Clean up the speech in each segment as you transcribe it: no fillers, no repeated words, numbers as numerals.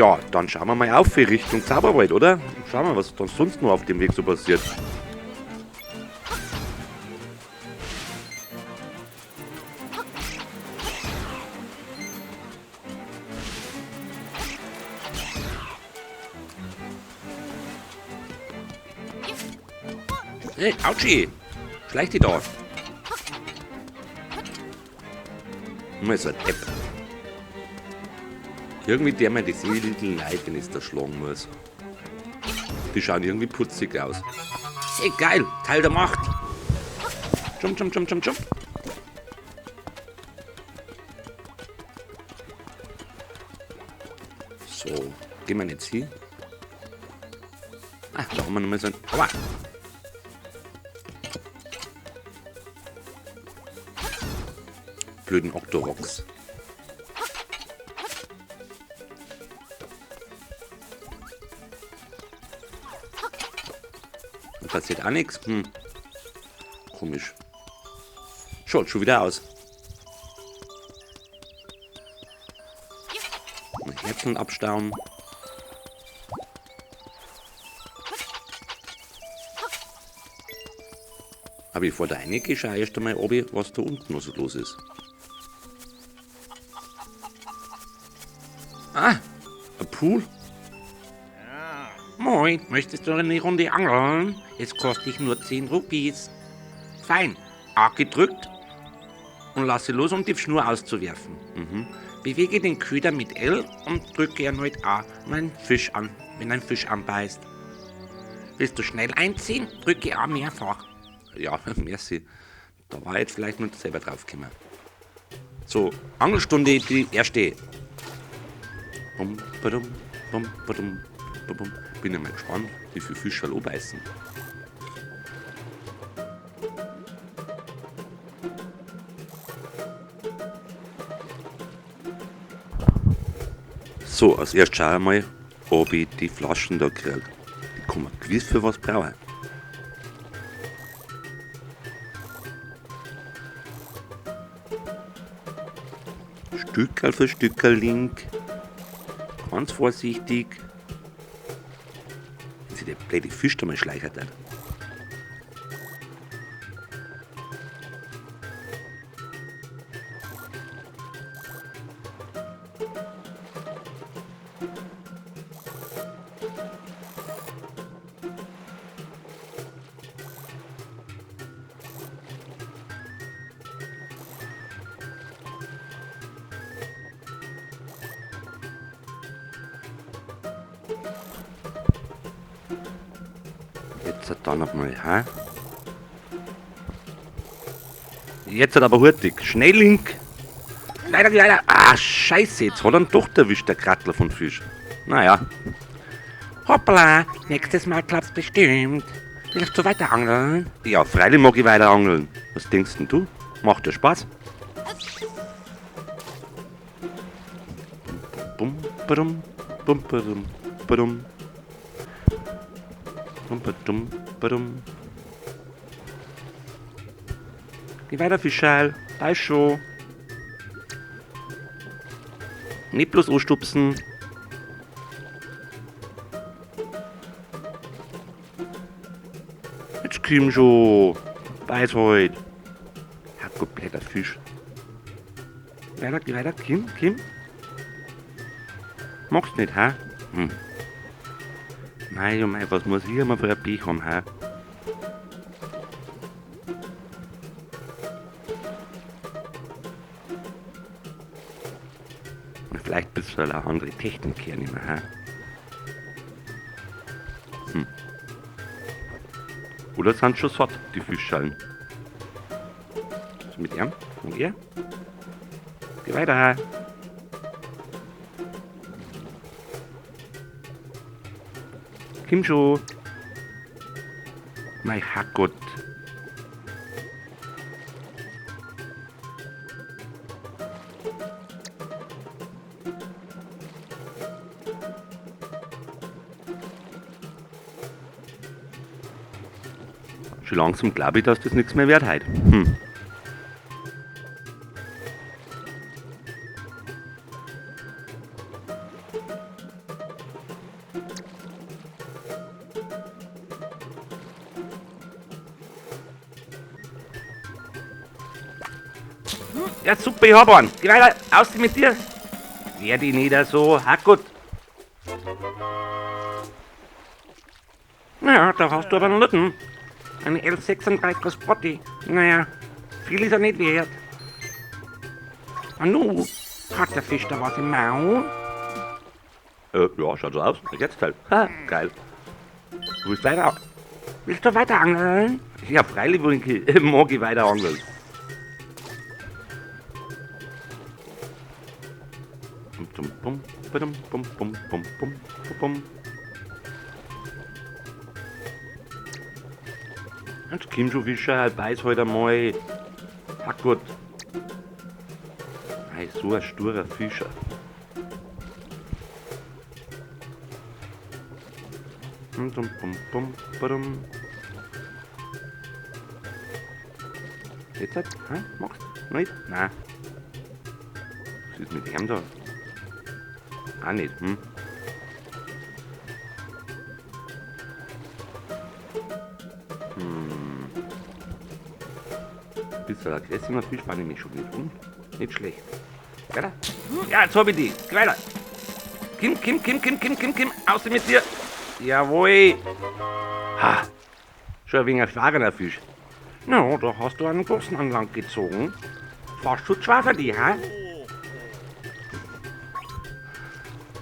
Ja, dann schauen wir mal auf Richtung Zauberwald, oder? Schauen wir, was dann sonst noch auf dem Weg so passiert. Hey, Autschi! Schleich dich da! Immer so ein Depp. Irgendwie der mir die Seele leid, wenn ich da schlagen muss. Die schauen irgendwie putzig aus. Hey, geil! Teil der Macht! Jump, jump, jump, jump, jump! So, gehen wir jetzt hin. Ah, da haben wir nochmal so ein... Aua! Blöden Octoroks. Da passiert auch nichts. Komisch. Schaut schon wieder aus. Herzen abstauen. Aber bevor da reingehe, schau ich erst einmal, ob ich, was da unten noch so los ist. Ah, ein Pool. Moin, möchtest du eine Runde angeln? Es kostet dich nur 10 Rupees. Fein. A gedrückt und lasse los, um die Schnur auszuwerfen. Bewege den Köder mit L und drücke erneut A, wenn ein Fisch anbeißt. Willst du schnell einziehen? Drücke A mehrfach. Ja, merci. Da war ich jetzt vielleicht noch selber drauf gekommen. So, Angelstunde, die erste. Bum, badum, bum, badum, bum, bum. Bin ja mal gespannt, wie viel Fische beißen. So, als erstes schaue ich mal, ob ich die Flaschen da krieg. Die kann man gewiss für was brauchen. Stückerl für Stückerl, Link. Ganz vorsichtig. Wenn sich der blöde Fisch da mal schleichert hat. Jetzt dann noch mal, hä? Jetzt hat aber hurtig. Schnell, Link! Leider, leider. Ah, scheiße, jetzt hat er ihn doch erwischt, der Krattler von Fisch. Naja. Hoppla, nächstes Mal klappt's bestimmt. Willst du weiter angeln? Ja, freilich mag ich weiter angeln. Was denkst denn du? Macht ja Spaß. Bum, badum, bum, badum, badum. Bum, badum, badum. Geh weiter, Fischerl. Da ist schon. Nicht bloß anstupsen. Jetzt komm schon. Beiß halt. Herrgott, blöder Fisch. Weiter, geh weiter. Komm, komm. Magst nicht, hä? Mei, oh mei, was muss ich immer für ein Pech haben, hä? Vielleicht bist du eine andere Technik hernehmen, hä? Oder sind schon satt, die Fischschalen? Was mit ihm? Und er? Geh weiter! Komm schon! Mein Herrgott! Schon langsam glaub ich, dass das nichts mehr wert heute. Ja, super, ich hab einen. Geh weiter, aus mit dir. Werde ich nicht so. Ha, gut. Naja, da hast du aber einen Lütten. Eine L36 Spotty. Naja, viel ist er nicht wert. Ah, nu, hat der Fisch da was im Maul? Ja, schaut so aus. Jetzt halt. Ha, geil. Du willst weiter? Willst du weiter angeln? Ja, freilich mag ich weiter angeln. Bum, bum, bum, bum, bum, bum, bum. Jetzt komm schon, Fischer, beiß halt einmal. Ach gut. Ei, so ein sturer Fischer. Bum, bum, bum, bum. Jetzt halt, hä? Machst du? Nicht? Nein. Was ist mit ihm da? Auch nicht, hm? Ein bisschen ein größerer Fisch war nämlich schon nicht un. Nicht schlecht. Weiter? Ja, jetzt hab ich die. Geh weiter. Kim, Kim, Kim, Kim, Kim, Kim, Kim. Aus mit dir. Jawohl. Ha. Schon ein wenig ein schwerer Fisch. Na, da hast du einen großen an Land gezogen. Fast schon schwer für dich, hä?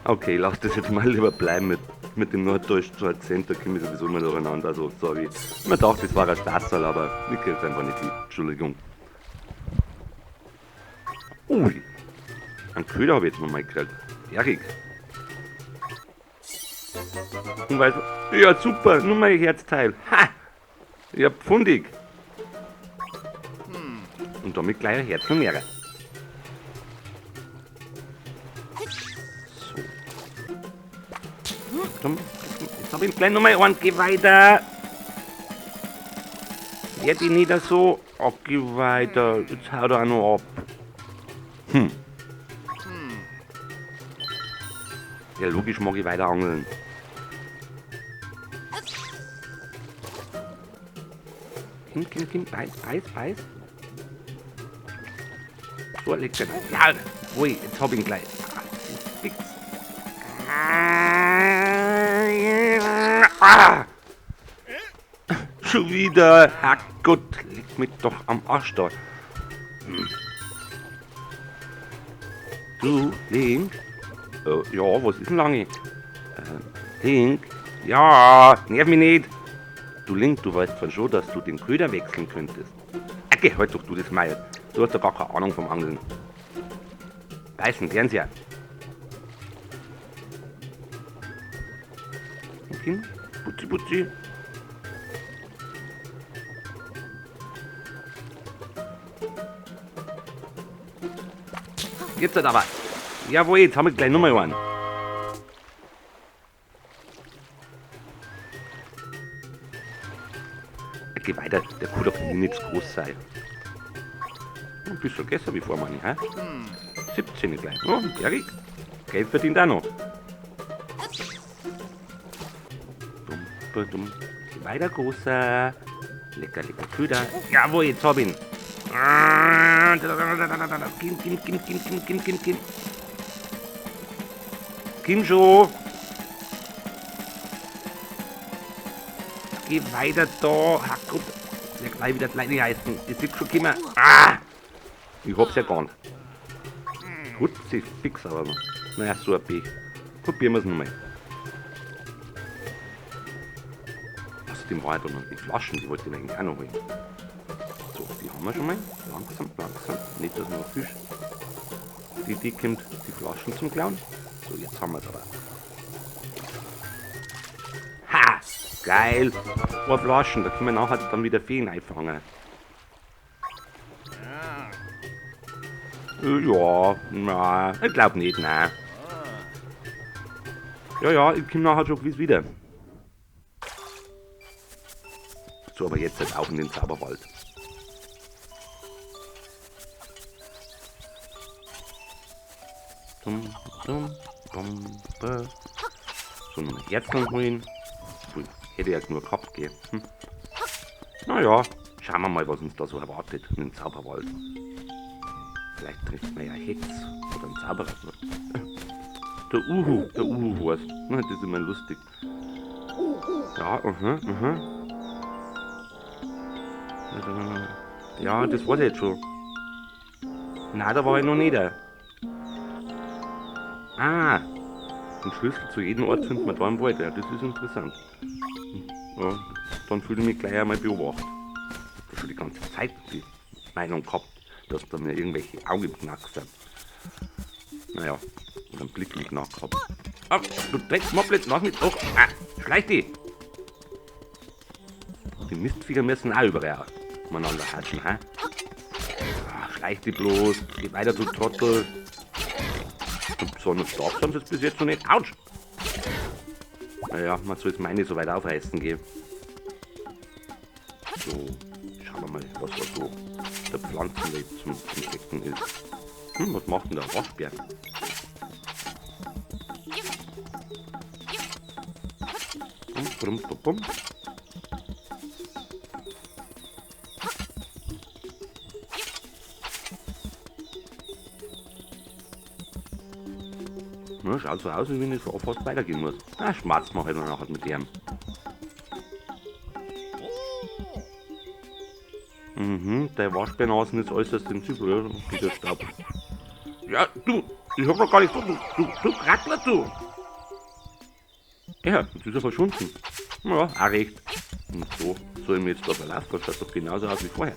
Okay, lass das jetzt mal lieber bleiben mit dem norddeutschen Akzent, da komme ich sowieso mal durcheinander, also sorry. Man dachte, das war ein Spaßerl, aber ich krieg's einfach nicht hin. Entschuldigung. Ui, einen Köder habe ich jetzt noch mal gekriegt. Erik. Und weißt du, ja super, nur mein Herzteil. Ha! Ja, pfundig. Und damit gleich ein Herz noch mehr. So. Jetzt hab ich gleich nochmal einen. Geh weiter. Werd ich nicht so. Ach, geh weiter. Jetzt haut er auch noch ab. Hm. Ja, logisch mag ich weiter angeln. Kim, Kim, Kim, beiß, beiß, beiß. So, lecker. Ja, ui, jetzt hab ich ihn gleich. Ah, fix. Ah! Schon wieder. Herrgott, leck mich doch am Arsch da. Hm. Du, Link? Ja, was ist denn lange? Link? Ja, nerv mich nicht. Du Link, du weißt von schon, dass du den Köder wechseln könntest. Okay, halt doch du das mal. Du hast doch gar keine Ahnung vom Angeln. Beißen, gern sie ja. Okay. Putzi, putzi. Jetzt halt aber. Jawohl, jetzt haben wir gleich nochmal einen. Geh weiter, der kann doch nicht zu groß sein. Ein bisschen größer wie vor, meine ich, hä? 17 gleich. Oh, Erik. Geld verdient auch noch. Dumm, dumm. Geh weiter, großer. Lecker, lecker Köder. Jawohl, jetzt hab ich ihn. Kim, Kim, Kim, Kim, Kim, Kim, Kim, Kim. Kim schon. Geh weiter da. Ach gut. Ja, gleich wieder die Leine heißen. Ich seh schon kommen. Ah! Ich hab's ja gar nicht. Gut, sie fix, aber noch. Naja, so ein Pech. Probieren wir's nochmal. Außerdem war ja da noch die Flaschen, die wollte ich eigentlich auch noch holen. So, die haben wir schon mal. Langsam, langsam. Nicht, dass noch ein Fisch. Die Idee kommt, die Flaschen zum Klauen. So, jetzt haben wir's aber. Ha! Geil! Ein paar Flaschen, da können wir nachher dann wieder Feen einfangen. Ja, nein, ich glaub nicht, nein. Ja, ja, ich komm nachher schon gewiss wieder. So, aber jetzt halt auch in den Zauberwald. Dum, dum, dum, bä. So, nochmal Herzen holen. Ui, hätte ja nur gehabt, gell. Hm. Naja, schauen wir mal, was uns da so erwartet in dem Zauberwald. Vielleicht trifft man ja Hex oder einen Zauberer. Der Uhu heißt. Das ist immer lustig. Ja, aha, aha. Ja, das weiß ich jetzt schon. Nein, da war ich noch nicht. Ah, den Schlüssel zu jedem Ort findet man da im Wald. Ja, das ist interessant. Ja, dann fühle ich mich gleich einmal beobachtet. Ich habe schon die ganze Zeit die Meinung gehabt, dass da mir irgendwelche Augen im Knack sind. Naja, oder einen Blick im Knack gehabt. Ah, du Drecksmoppel, lass mich doch. Ah, schleich dich! Die Mistviecher müssen auch überall umeinander hatschen, hä? Ah, schleich dich bloß, geh weiter, du Trottel. Und besonders stark sind sie bis jetzt noch nicht. Autsch! Naja, man soll es meine so weit aufreißen gehen. So, schauen wir mal, was da so der Pflanzenwelt zum Entdecken ist. Hm, was macht denn der Waschbär? Bum, bum, bum. Na, schaut so aus, wie wenn ich so fast weitergehen muss. Na, schmatzt man halt nachher mit dem. Mhm, der Waschbärnasen ist äußerst sensibel, ja, dieser Staub. Ja, du, ich hab noch gar nicht so, du Rattler, du! Ja, jetzt ist er verschwunden. Ja, auch recht. Und so soll ich mir jetzt da verlaufen, das schaut doch genauso aus wie vorher.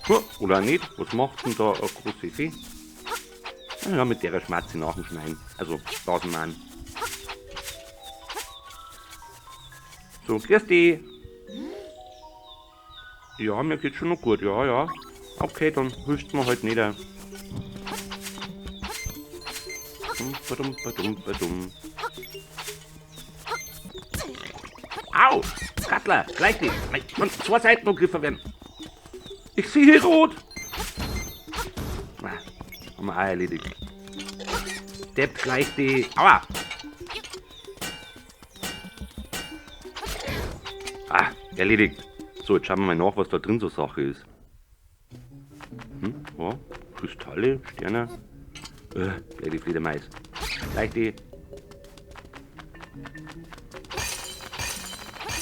Ja, oder auch nicht. Was macht denn da eine große Fee? Ja, mit der Schmatze nach dem Schneiden. Also, Blasenmann. So, grüß dich. Ja, mir geht's schon noch gut, ja, ja. Okay, dann hilfst mir halt nicht. Badum, badum, badum. Au! Rattler, gleich nicht! Von zwei Seiten angegriffen werden. Ich sehe hier rot! Na, haben wir auch erledigt. Depp, gleich die. Aua! Ah, erledigt. So, jetzt schauen wir mal nach, was da drin so Sache ist. Hm, ja, Kristalle, Sterne. Blöde Fledermaus. Gleich die.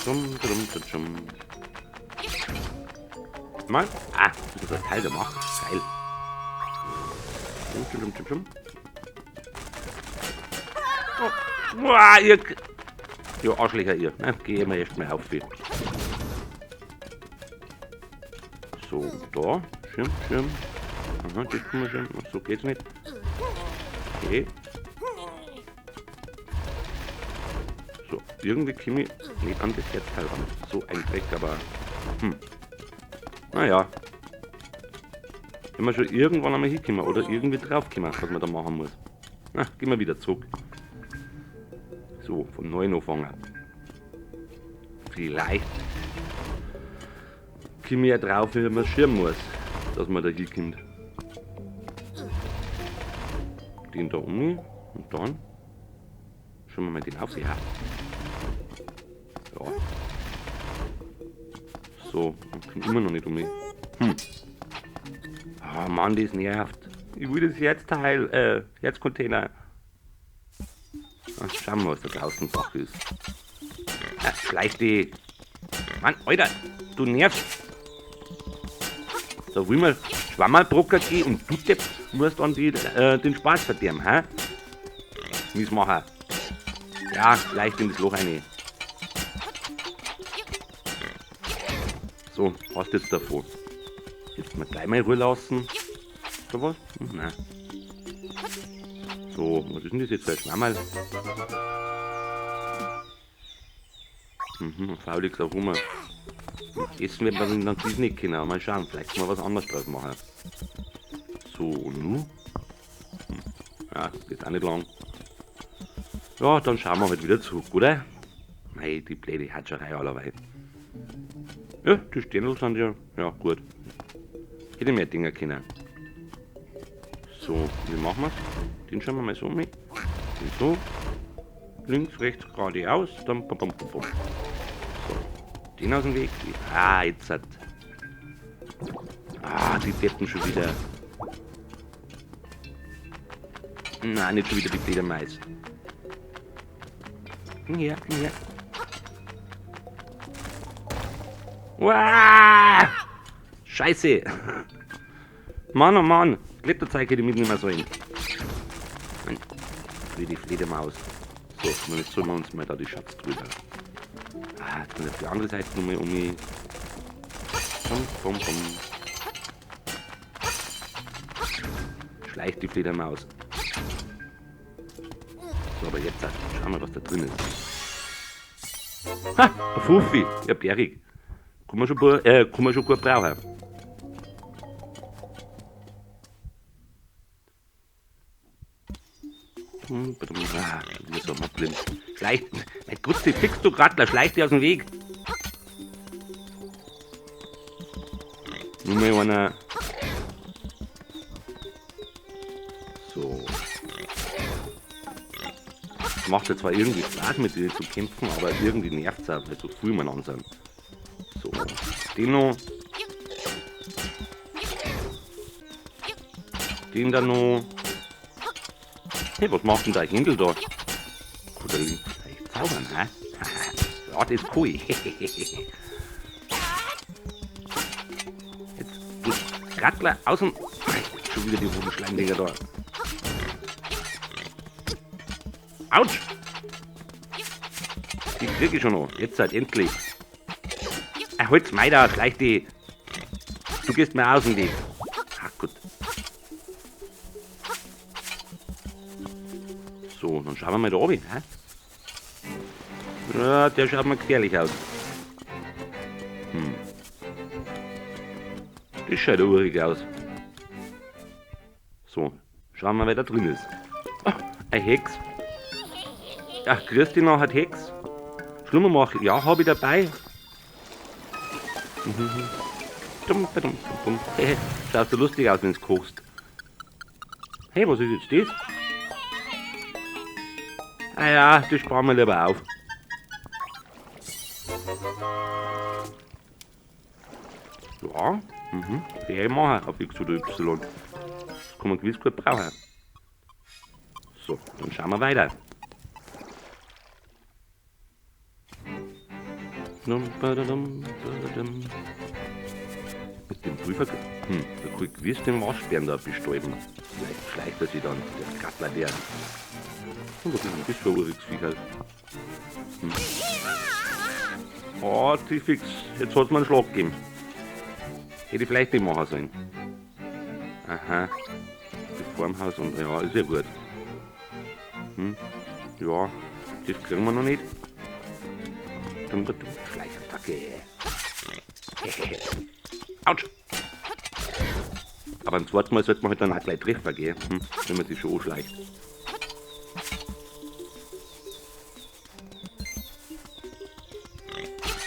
Dum, dum, dum, dum. Mal. Ah, das ist das Teil der Macht. Geil. Dum, dum, dum, dum. Oh. Uah, ihr. Ja, Arschlöcher, ihr. Na, geh immer erst mal auf. So, da. Schirm, Schirm. Aha, das kann man schon. So geht's nicht. Okay. So, irgendwie komme ich nicht an das Herzteil ran. So ein Dreck, aber. Hm. Naja. Wenn wir schon irgendwann einmal hinkommen oder irgendwie draufkommen, was man da machen muss. Na, gehen wir wieder zurück. So, von neuem anfangen. Vielleicht komme ich ja drauf, wie man schirmen muss, dass man da hinkommt. Den da um und dann schauen wir mal den auf. Ja. Ja. So, ich komme immer noch nicht um mich. Hm. Ah, Mann, das nervt. Ich will das Herzteil, Herzcontainer. Ach, schauen wir, was da draußen Sache ist. Ja, schleich die. Mann, Alter, du nervst. Da will man Schwammerlbrucker gehen und du Depp musst dann die, den Spaß verderben, hä? Miesmacher. Ja, leicht in das Loch rein. So, hast jetzt davon. Jetzt mal gleich mal Ruhe lassen. Da was? Hm, nein. So, was ist denn das jetzt für ein Schwammerl? Mhm, fauliges Aroma. Essen wird man dann dies nicht können. Mal schauen, vielleicht kann man was anderes draus machen. So, und nun? Hm. Ja, das geht auch nicht lang. Ja, dann schauen wir halt wieder zurück, oder? Mei, die blöde Hatscherei allerweil. Ja, die Sternl sind ja, ja gut. Hätte mehr Dinger können. So, wie machen wir's? Den schauen wir mal so mit. Den so. Links, rechts, geradeaus. Dann bum, bum, bum, bum. So. Den aus dem Weg. Ah, jetzt hat. Ah, die Deppen schon wieder. Nein, nicht schon wieder die Fledermaus. Komm her, komm her. Uah! Scheiße! Mann, oh Mann! Kletterzeug hätte ich mitnehmen sollen. Wie die Fledermaus. So, jetzt sollen wir uns mal da die Schatztruhe. Ah, jetzt muss ich auf die andere Seite nochmal um mich. Bum, bum, bum. Schleicht die Fledermaus. So, aber jetzt schauen wir, was da drin ist. Ha! Ein Fuffi! Ja, bärig. Kann man schon gut brauchen. Ah, wieder so ein Moblin. Schleicht! Mein Gott, die fixst du grad, da schleicht die aus dem Weg. Nur mal einer. So. Es macht ja zwar irgendwie Spaß, mit denen zu kämpfen, aber irgendwie nervt es auch, weil so viel miteinander sind. So, den noch. Den da noch. Hey, was macht denn der Händel da? Kann der Link vielleicht zaubern, hä? Ja, das ist cool. Jetzt, du Rattler, aus dem... Schon wieder die roten Schleimdinger da. Autsch! Die krieg ich schon noch. Jetzt halt endlich. Holt's mei da, schleich die. Du gehst mir aus dem Weg. Ach gut. So, dann schauen wir mal da oben. Hä? Ja, der schaut mir gefährlich aus. Hm. Das schaut urig aus. So, schauen wir mal, wer da drin ist. Ach, ein Hex. Ach, Christina hat Hex. Schlummermach, ja, hab ich dabei. Dumm, dumm, dumm. Hey, schaust du lustig aus, wenn du kochst. Hey, was ist jetzt das? Ah ja, das sparen wir lieber auf. Ja, werde ich machen auf X oder Y. Das kann man gewiss gut brauchen. So, dann schauen wir weiter. Mit dem Prüfer. Da kann ich gewiss den Waschbären da bestäuben. Vielleicht schleicht er sich dann, der Krattler der. Und was ist denn das für ein uriges Viech halt? Oh, Tifix, jetzt hat's mir einen Schlag gegeben. Hätte ich vielleicht nicht machen sollen. Aha. Das Formhaus und ja, ist ja gut. Ja, das kriegen wir noch nicht. Schleichattacke. Autsch! Aber beim zweiten Mal sollte man halt dann auch gleich treffen, gell? Wenn man sich schon anschleicht.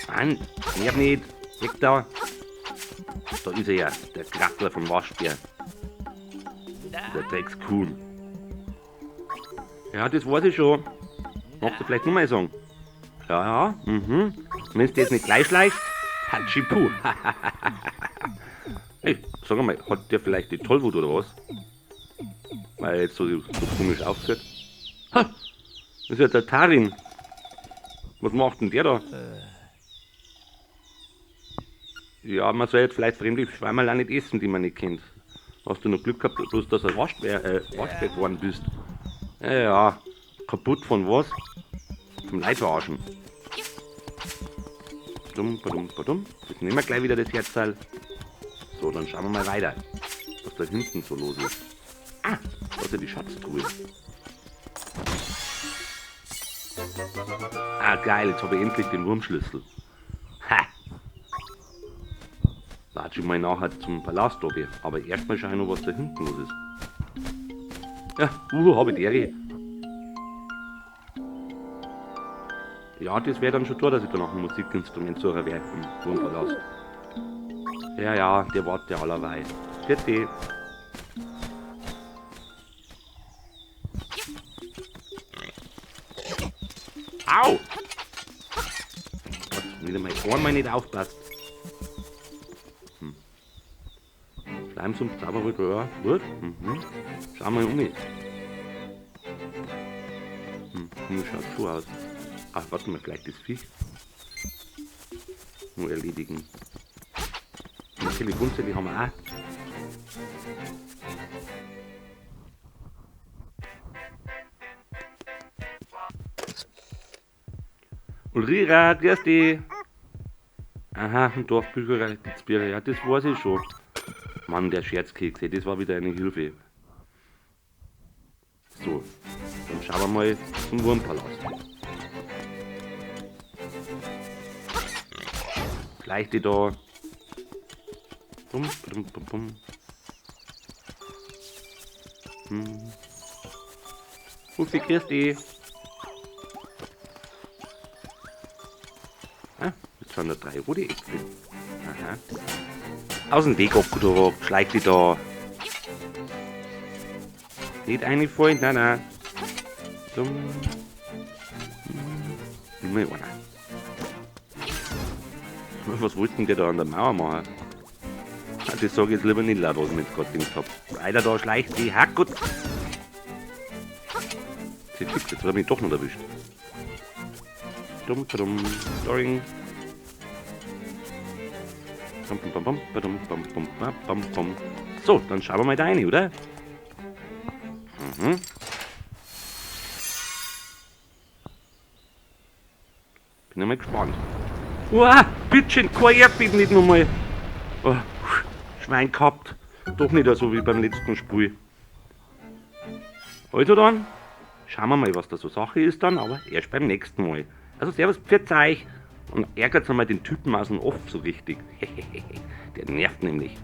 Mann, nerv nicht! Weg da! Da ist er ja, der Krattler vom Waschbär. Der Dreckskuhn. Ja, das weiß ich schon. Magst du vielleicht nochmal sagen? Ja, ja, Wenn du jetzt nicht gleich schleichst, Hatschipu. Hey, sag mal, hat der vielleicht die Tollwut oder was? Weil er jetzt so komisch aufgehört. Ha! Das ist ja der Tarin. Was macht denn der da? Ja, man soll jetzt vielleicht fremde Schweimerl auch nicht essen, die man nicht kennt. Hast du noch Glück gehabt, bloß dass du Waschbär geworden bist. Ja, ja, kaputt von was? Vom Leitverarschen. Dumm, badum, badum. Jetzt nehmen wir gleich wieder das Herzteil. So, dann schauen wir mal weiter, was da hinten so los ist. Ah, da ist ja die Schatztruhe. Ah, geil, jetzt habe ich endlich den Wurmschlüssel. Ha! Latsche ich mal nachher zum Palast oben. Aber erstmal schaue ich noch, was da hinten los ist. Ja, habe ich die. Ja, das wäre dann schon da, dass ich da noch ein Musikinstrument suchen werde im Wurmpalast. Ja, ja, der wartet ja allerweil. Bitte. Au! Gott, wieder mal einmal nicht aufpasst. Schleimsumpf, Zauberwald, ja, gut. Schauen wir mal um. Hier schaut schon aus. Ach, warte mal, gleich das Viech. Nur erledigen. Die Telefonselle haben wir auch. Ulrira, grüß dich. Aha, ein Dorfbücherei gibt's Bier. Ja, das weiß ich schon. Mann, der Scherzkeks, ey, das war wieder eine Hilfe. So, dann schauen wir mal zum Wurmpalast. Gleich die da. Bum, bum, bum, bum. Fuffi, grüß dich. Ah, jetzt sind da 3 rote Äpfel. Aha. Aus dem Weg abgedruckt, schleich dich da. Nicht reinfallen, nein, nein. Dumm. Immer einer. Was wollte denn der da an der Mauer machen? Ah, das sag ich jetzt lieber nicht laut, was ich mir jetzt grad gedacht hab. Weiter da, schleicht die Hackgut. Sie fix, jetzt hat er mich doch noch erwischt. Dumm, dumm, doring. Bum, bum, bum, bum, bum, bum, bum, bum, bum. So, dann schauen wir mal da rein, oder? Bin ja mal gespannt. Uah, bitteschön, kein Erdbeben nicht nochmal. Oh, Schwein gehabt. Doch nicht so wie beim letzten Spiel. Also dann, schauen wir mal, was da so Sache ist dann, aber erst beim nächsten Mal. Also servus, pfiat euch und ärgert einmal den Typen aus dem Off so richtig. Der nervt nämlich.